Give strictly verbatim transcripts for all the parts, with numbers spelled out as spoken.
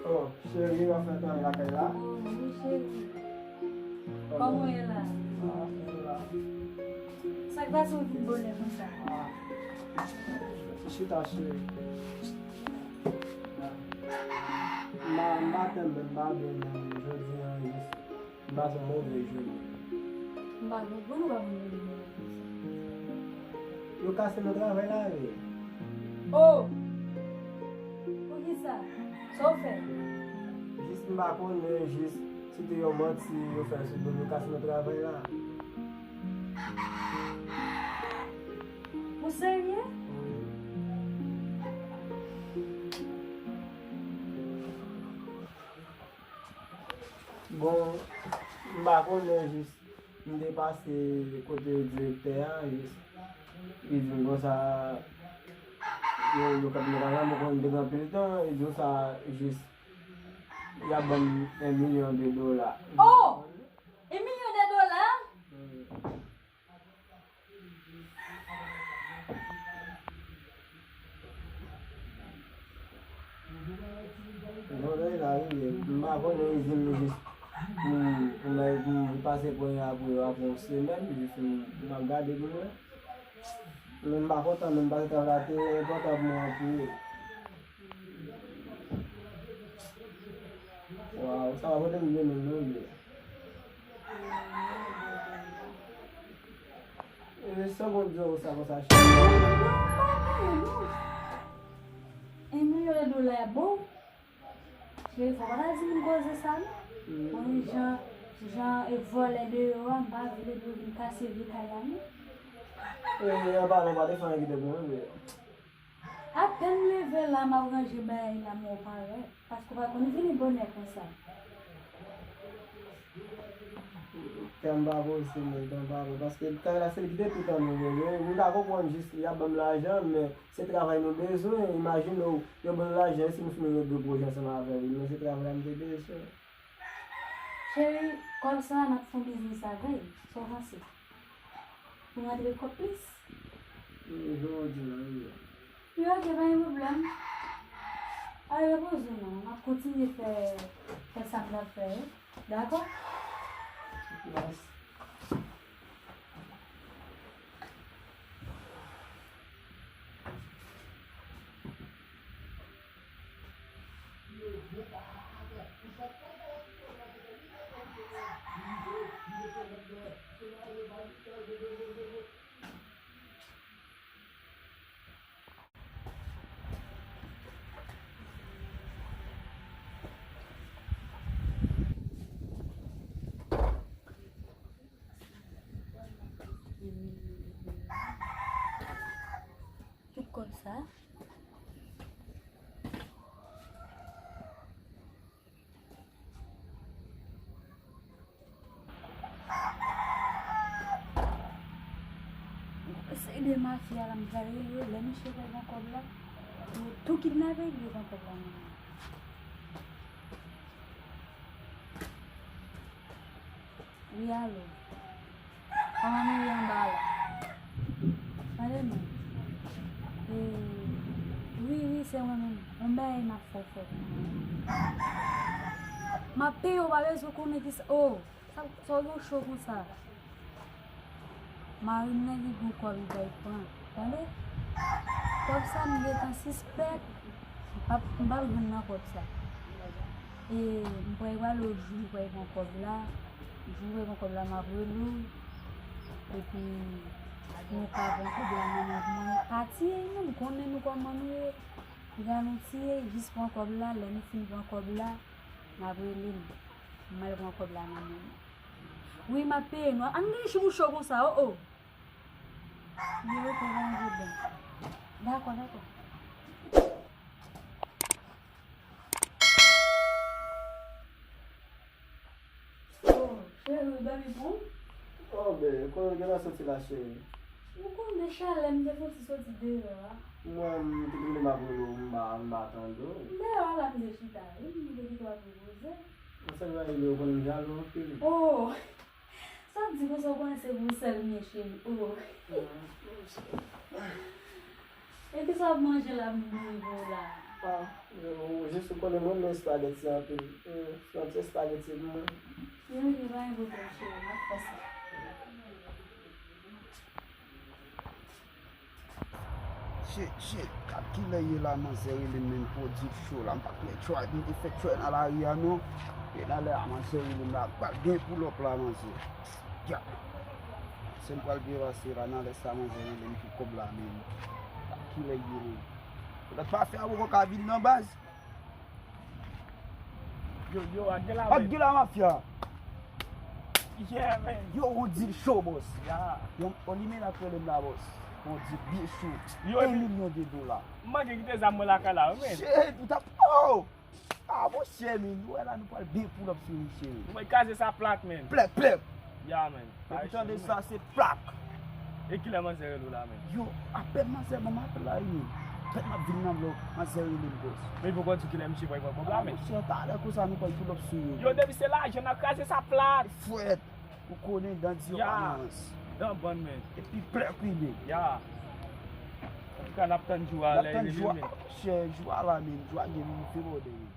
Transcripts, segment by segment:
Bon, cheri, w ap fè tan lakay la? Oh, wi, cheri. Kòman w ye la? Ah, m la. Sa k pase w vin bonè konsa? Ah, ti chita, cheri. Ah. M pa, m pa tèlman, m pa byen menm jodi a, jis. M pase yon move jounen. M pa konprann ou pa konn move jounen konsa. Yo kase nan travay la, wi. Oh! Poukisa? Sa w fè? Jis m pa konnen, jis se te yon manti yo fè sou do m, yo kase nan travay la. Ou serye? Wi. Bon, m pa konnen jis, m te pase kote direktè a, jis, li di m konsa, yo, yo kanpe nan travay, mwen konn te gen anpil tan, li di konsa, jis, y ap ban m yon milyon de dola. Oh! Yon milyon de dola? Wi. Bon, lè la rive, m pa konnen, li di m jis pou m, pou m, pou m pase premye apre yo apre yon semèn, jis m, m ap gade pou m wè. Men m pa kontan, men m pase travay la te enpòtan pou mwen anpil. Waw, sa pa pote m byen menm non, byen. E sa bon di w sa konsa, cheri. Yon milyon de dola bon. Cheri, fò w pa ta di moun koze sa non. Bon, jan, jan e vòlè deyò a, m pa vle pou yo vin kase vye kay la non. E, an palan, pa te fè anyen ki te bon, men. Apèn m leve la, m ap ranje bagay la, men w parèt. Paske w pa konn vini bonè konsa. Tan pa posib, men tan pa bon. Paske kay la se li ki te tout an nou, men, men, m ta konprann jis, y ap ban m lajan, men se travay nou bezwen. Imajine w, yo ban nou lajan, e si nou fin regle pwojè ansanm avè l, men se travay la m te bezwen. Cheri, kòb sa a, n ap fè yon biznis avè l. Sa w panse? Pou rantre kòb plis. Wi, jan w di la, wi. Wi, ok, pa gen pwoblèm. Al repoze w non. M ap kontinye fè, fè sa m t ap fè yo. Dakò? Mèsi. Tout kòb sa. Se de mafya la m pral rele yo, lè misye pral pran kòb la, yo tou kidnape epi yo pran kòb la nan men. Wi, alo. Kòman nou ye anba la? Tande non. E, wi, wi, se mwen menm. Yon bagay m ap fè w fè. M ap peye w, pa bezwen konnen kisa. Oh, sa, sa w gen cho konsa? Mari m nan ki gen kòb li bay pran. Tande? Kòb sa m gentan sispèk. M p ap, m p ap jwenn nan kòb sa. E m pral pale w jou m pral pran kòb la. Jou m pral pran kòb la, m ap rele w. Epi, pou nou ka pran kòb la nan men m, pou mwen pa tiye nou, m konnen nou kòman nou ye. Piga nou tiye, jis pran kòb la, lè nou fin pran kòb la, n ap rele m. M al pran kòb la nan men nou. Wi, m ap peye nou. Ann gen chou pou cho konsa, oh, oh. Byen, ok, pa gen pwoblèm. Dakò, dakò. Oh, cheri, w dòmi bon? Oh, ben, kote w gentan soti la, cheri? Ou konnen chalè m te fon ti soti deyò a. Mwen, m te vle m ap rele w, m pa, m pa tande w. M deyò a la m te chita, wi, m te kite w ap repoze. Mwen sèl bagay yo konn jalou anpil. Oh! Sa w di konsa, w konnen se pou ou sèl m ye, cheri. Oh. E kisa w ap manje la, m bouyi pou ou la? Ah, jan w, Jis ou konnen m renmen espageti anpil. Fè yon ti espageti pou mwen. Yo, yo, pa gen pwoblèm, cheri, m ap fè sa. Shit, shit, gad kilè ye la, manzè rele m menm pou di l cho la, m pa t mèt try, m te fèk try nan lari a non. E nan lè a, manzè rele m la, pral gen pull up la, manzè. Ya. Se m pral byen pase la, nan lè sa, manzè rele m pou kòb la menm. Gad kilè ye menm. Lòt pa fè a poko ka vin nan baz. Yo, yo, ak de la, ak de la mafya. Yeah, man. Yo, on dil cho, boss. Yeah. Yon, on limen la krele m la, boss. On dil byen cho. Yo, en milyon de dola. M manke kite zam mwen lakay la, wi, man. Shit, ou t ap, oh! Ah, monchè, men, nou wè la, nou pral byen pull up sou li, cheri. Nou mwen kraze sa plat, man. Plèp, plèp. Yeah, man. Depi tande sa, se plak. E kilè manzè rele w la, man? Yo, apèn manzè ban m apèl la, wi. Apèn m ap vin nan vlog, manzè rele m, boss. Men li poko di kilè misye pral pran kòb la, man. Monchè, talè konsa nou pral pull up sou yo. Yo, depi se lajan, n ap kraze sa plat. Frèt, ou konnen dan di yo pa nan rans. Dan bann, man. Epi plèk wi, men. Ya. Antouka, n ap tann jou a lè li rive, men. Monchè, jou a la, men. Jou a gen vin fè bòdè, men.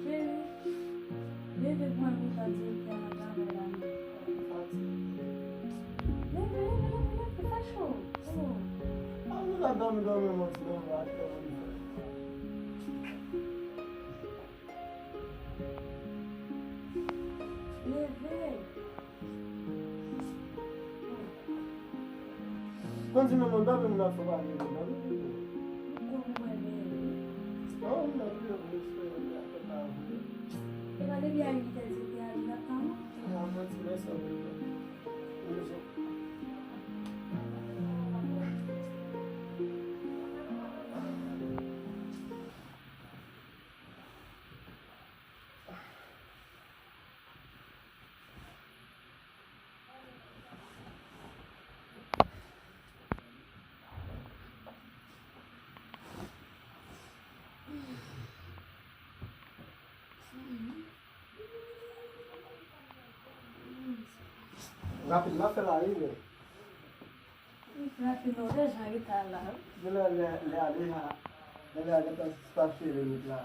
Cheri, leve pran yon chat direktè nan travay la non. Leve, leve, leve, leve, fè cho. Oh. A, nou ka dòmi, dòmi, manti, dòmi, atè, manti. Leve. Konn di men mwen dòmi moun ap fè pa vle vin dòmi. Ou konn mwen menm. Non, m nan vle vle se yon de atè pa vle. E pa depi a uit è se te ale nan tan non. A, mwen ti mè sa vle. Mwen se Rapid, m ap fè la rive. Li frape nou deja reta la wi. Genlè lè, lè a deja, genlè a gentan pa chire wout la.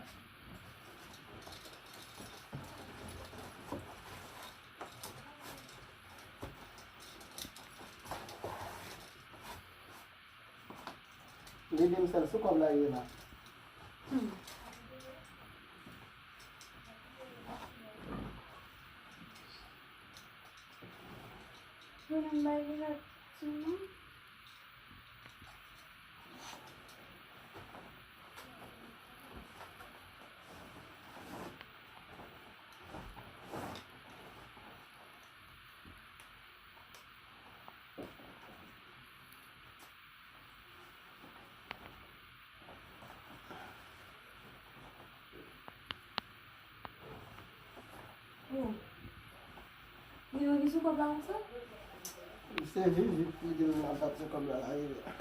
Li di m sèl sou kòb la ye la. Hmm. Yo menm bay li la sou mwen. Oh. Li yo ki sou kòb la konsa? Se Vivi ki di m ap bat sou kòb la, la rive.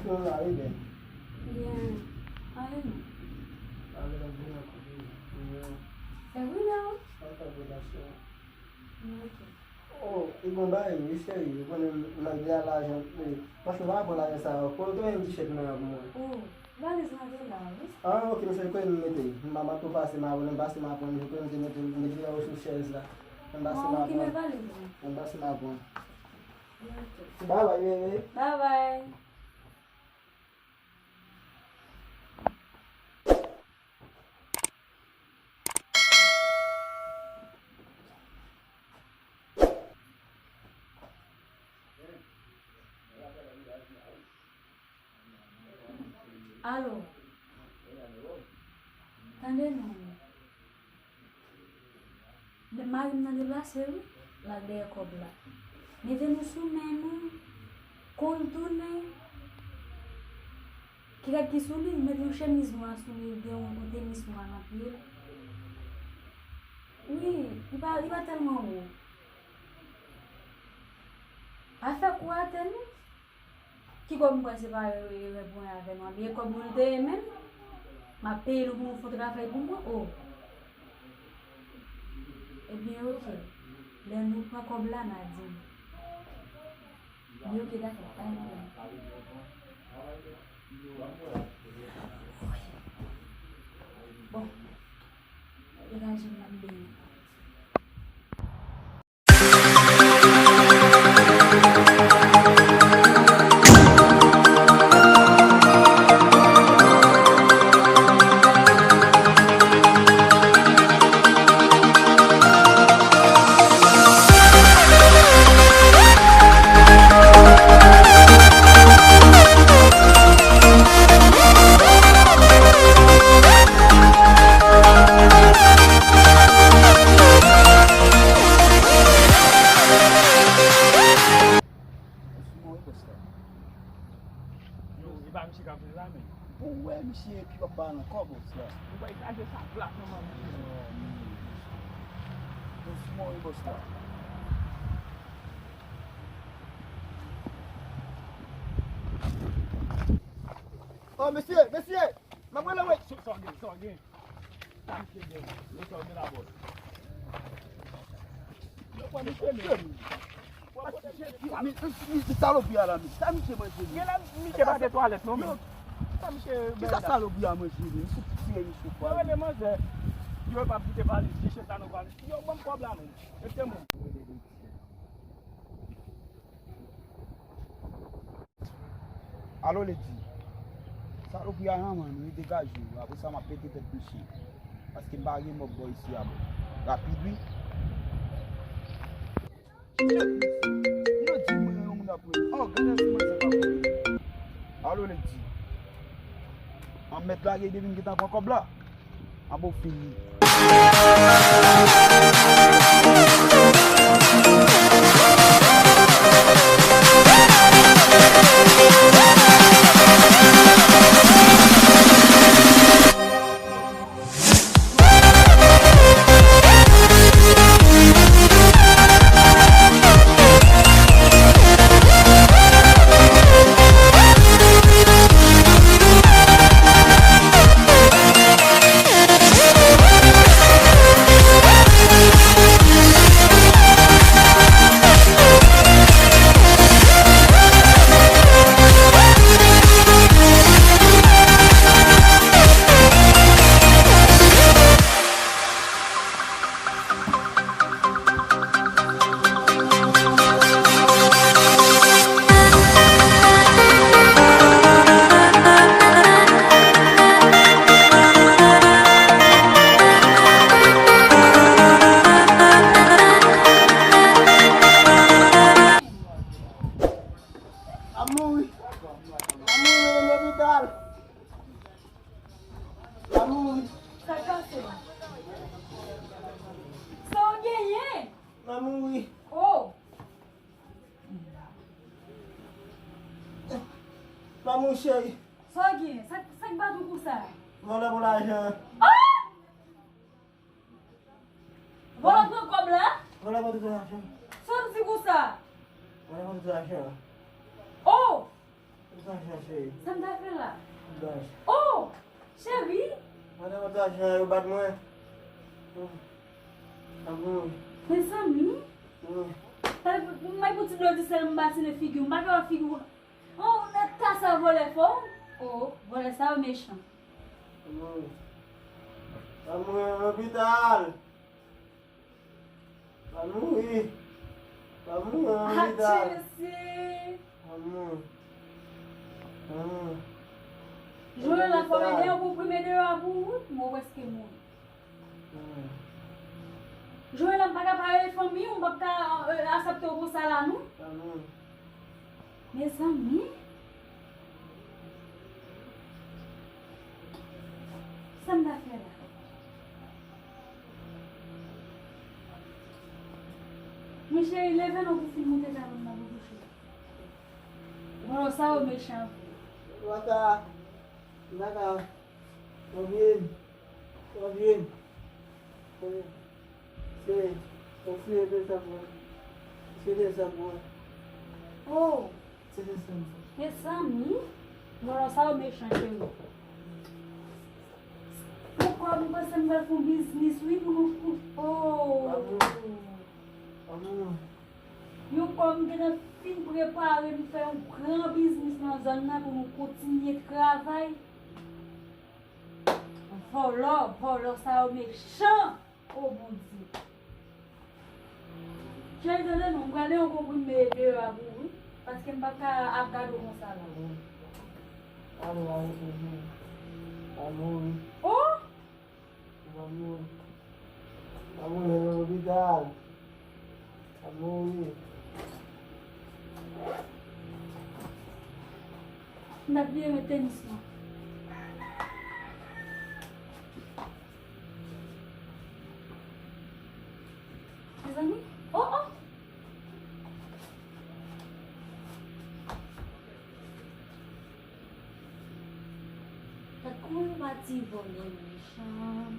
Ou la, wi, bèl. Byen. Ale non. Ale nan byen, kote. Byen. Fè wi la. Sa fè wi la, cheri. Ok. Oh, li gon bagay, wi, cheri. Ou konnen m nan de a lajan, eh, franchman, pa rapò lajan sa yo. Kote w te voye m ti chèk mwen an pou mwen? Oh, valiz mwen te la, wi. Ah, ok, mesye, kote m mete? M pa, m ap tou pase, m a voye m pase, m a pran, m kote m te mete, m mete la sou chèz la. Ann pase m ap pran. Ann pase m ap pran. Babay, bebe. Babay. Alo. Tande non. Mari m nan deplase wi. L al dèyè kòb la. Mete nou sou men nou. Kou l tounen. Ki rad ki sou li, mete yon chemiz nwa sou li, gen yon, yon tenis nwa nan pye l. Wi, li pa, li pa tèlman wo. Pa fè kou atè non. Ki kòb m pral separe pou mwen avè nou? Ebyen, kòb mwen te ye menm. M ap peye nou pou nou fè travay pou mwen. Oh. Ebyen, oke. Lè nou pran kòb la, n a di m. Ebyen, oke, dakò. Pa gen pwoblèm. Bon. Degaje m, m ap beni. Doucement, wi, bòs la. Yo, e pa misye k ap jwe la, men. Bon, wè, misye ki p ap ba nan kò, bòs la. Ou pa kraze sa plat, non, manmi. Oh, men. Doucement, wi, bòs la. Oh, mesye, mesye! M ap rele, wi. Sa w gen, sa w gen? Sa misye gen? Yo sa w gen la bòs. Yo pran misye men. Pran kote misye di la. Mi, mi, mi, mi salopri a la, mi. Sa misye manje, mi? Genlè misye pa gen twalèt non, men. Sa misye bèl la. Kisa salopri a manje, mi? Misye tire misye kwa. Yo rele manzè. Yo pa kite pale. Ti chèz la nou pale. Yo ban m kòb la, men. Mete mwen. Alo, Lady. Salopri a nan men nou, li degaje w. Apre sa, m ap pete tèt misye. Paske m pa gen mòp bò isi a, bò. Rapid, wi. Yo di mwen yon moun ap mwen. Oh, gade si mwen se pa mwen. Alo, Lady. An mèt lage depi m gentan pran kòb la. Abo fini. M ap mouri. M ap mouri nan lopital. M ap mouri. Sa k pase? Sa w genyen? M ap mouri. Oh! M ap mouri, cheri. Sa w genyen? Sa, sa k bat ou konsa? Vòlè pou lajan. Ah! Vòlè pran kòb la? Vòlè pran tout lajan. Sa w di konsa? Vòlè pran tout lajan. Oh! Tout lajan, cheri. Sa m ta fè la? Daj. Oh! Cheri? Vòlè pran tout lajan, yo bat mwen. Hmm. Amour. Mezanmi. Hmm. Pa, m bay pou ti dlo di sèl m batine figi w. M pa ka wè figi w. Oh, nèg ka sa vòlè fò. Oh, vòlè sa yo mechan. Amour. Amour, lopital. Pa mouri. Pa mouri, Anita. Atchisi! Pa mouri. Pa mouri. Joel, la fò mete yon konprime deyò a pou ou, wi, men ou prèske mouri. Joel, m pa ka pare fanmi w, m p ap ka, euh, aksepte w konsa la, non. Mezanmi, sa m ta fè la? Men cheri, leve non pou fin moute tablo m nan pou kouche. Bon, sa yo mechan vre. Wata, naka. Konbyen? Konbyen? Se, se, se de sa mwen. Se de sa mwen. Oh! Se de sa mwen. Mezanmi, vòlò sa yo mechan, cheri. Poukò m panse m pral fè yon biznis, wi, pou nou kou-, oh! Amour. Amour. Yon kò m gentan fin prepare, m fè yon gran biznis nan zòn nan pou nou kontinye travay. Vòlò, vòlò sa yo mechan. O Bondye. Cheri, tande non, m prale yon konprime deyò a pou ou, wi, paske m pa ka ap gade w konsa la. Alo, alo, alo, alo, wi. Oh! Alo, alo, wi. Alo, wi. M t ap bliye met tenis mwen. Mezanmi, oh, oh! Gad kòman yon pati vòlè mechan.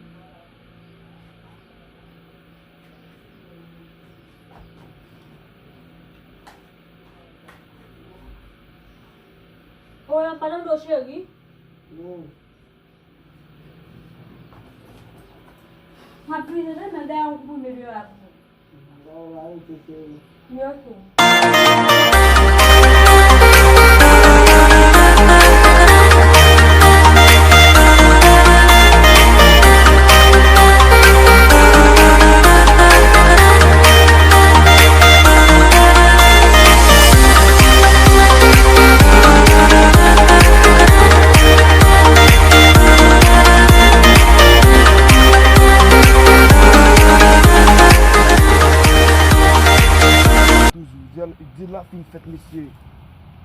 Oh, m pa tande w, cheri. Non. M ap vini, tande, men dèyè yon konprime deyò a pou ou. Wi, ok. Toujou, deal, deal la fin fèt, mesye.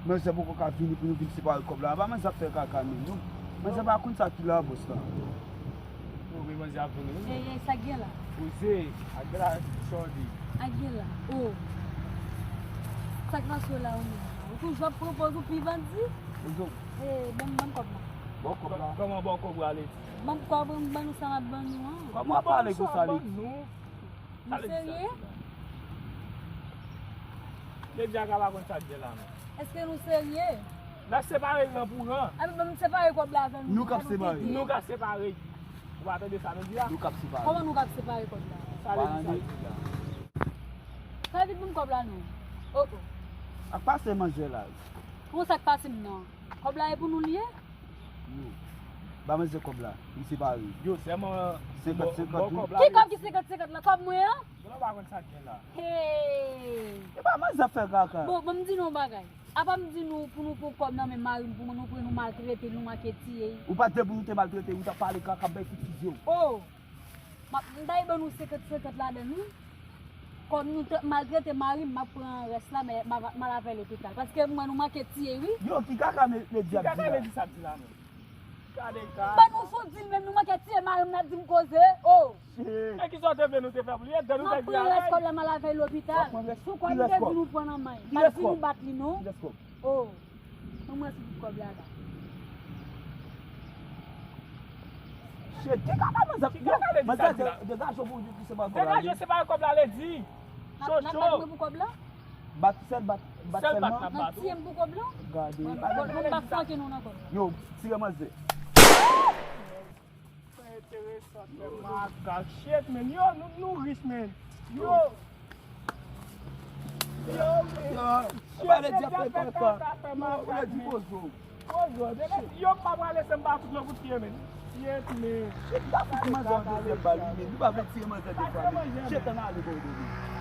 Manzè poko ka vini pou nou vin separe kòb la. Apa manzè ap fè kaka menm, non? Manzè pa konn sa ki la, bòs la. Wi, manzè ap vini, wi. Ey, ey, sa k gen la? Poze, ak gala chòdi. Sa k gen la? Oh. Sa k pase w la, ou menm? Ou toujou ap pran pòz ou pi bandi? Ey, ban m, ban m kòb la. Ban w kòb la. Kòman ban w kòb la, Ledi? Ban m kòb, ban nou sa m ap ban nou an. Kòman w ap pale konsa, Ledi? Nou serye? Lady Gaga pa konn sa k gen la, non. Èske nou serye? N ap separe l nan pou ran. Anben, ban m separe kòb la avè nou. Nou k ap separe. Nou k ap separe. Ou pa tande sa nou di a? Nou k ap separe. Kòman nou k ap separe kòb la? Sa Lady sa di a. Sa vin ban m kòb la, non. Oh, oh. Ak pase manzè la. Kòman sa k pase m nan? Kòb la e pou nou l ye? Yo. Ba manzè kòb la. M separe. Yo, sèlman senkant senkant, wi. Ki kòb ki senkant senkant la? Kòb mwen an? Yo, nou pa konn sa k gen la. Hey! E pa manzè ap fè kaka. Bon, bon, m di nou yon bagay. Apa m di nou pou nou pran kòb nan men mari m, pou nou pran nou maltrete, nou manke tiye. Ou pa t vle pou nou te maltrete, ou t ap pale kaka, bay kout fizye w. Oh! M ap, m ta ban nou senkant senkant ladan l, wi. Kòm nou te maltrete mari m, m ap pran rès la, men m a, m al avè l lopital. Paske m wè nou manke tiye, wi. Yo, ki kaka Lady ap di la? Ki kaka Lady sa ap di la, menm? Gade kaka. M ban nou sou di l, menm nou manke tiye mari m, n ap di m koze. Oh! E kisa w te vle nou te fè pou li? Edan nou fè di avè l. M ap pran rès kòb la, m al avè l lopital. W ap pran rès kòb? Ki rès kòb? M pa t di nou bat li, non. Ki rès kòb? Oh, mwen mwen sou tout kòb la la. Shit, ki kaka manzè ap di? Ki kaka Lady sa ap di la? Degaje w pou di ki se pa kòb la. Degaje w, se pa kòb la, Lady. N ap, n ap bat mwen pou kòb la? Bat, sèl bat, bat sèlman? N ap tiye m pou kòb la? Gade. Mwen, mwen, mwen pa flanke nou nan kòb la. Yo, tire manzè. Fè enteresan, fè makak. Shit, man. Yo, nou, nou rich, man. Yo. Yo, man. Yo, man. Shit, Lady ap fè kaka. Yo, Lady poze w. Poze w. Yo, pa prale, se m pa fout lòt kout pye, man. Shit, man. Shit, pa fout manzè yon dezyèm bal, wi, man. Nou pa vle tiye manzè de fwa, man. Shit, ann ale, bò, bò, bò.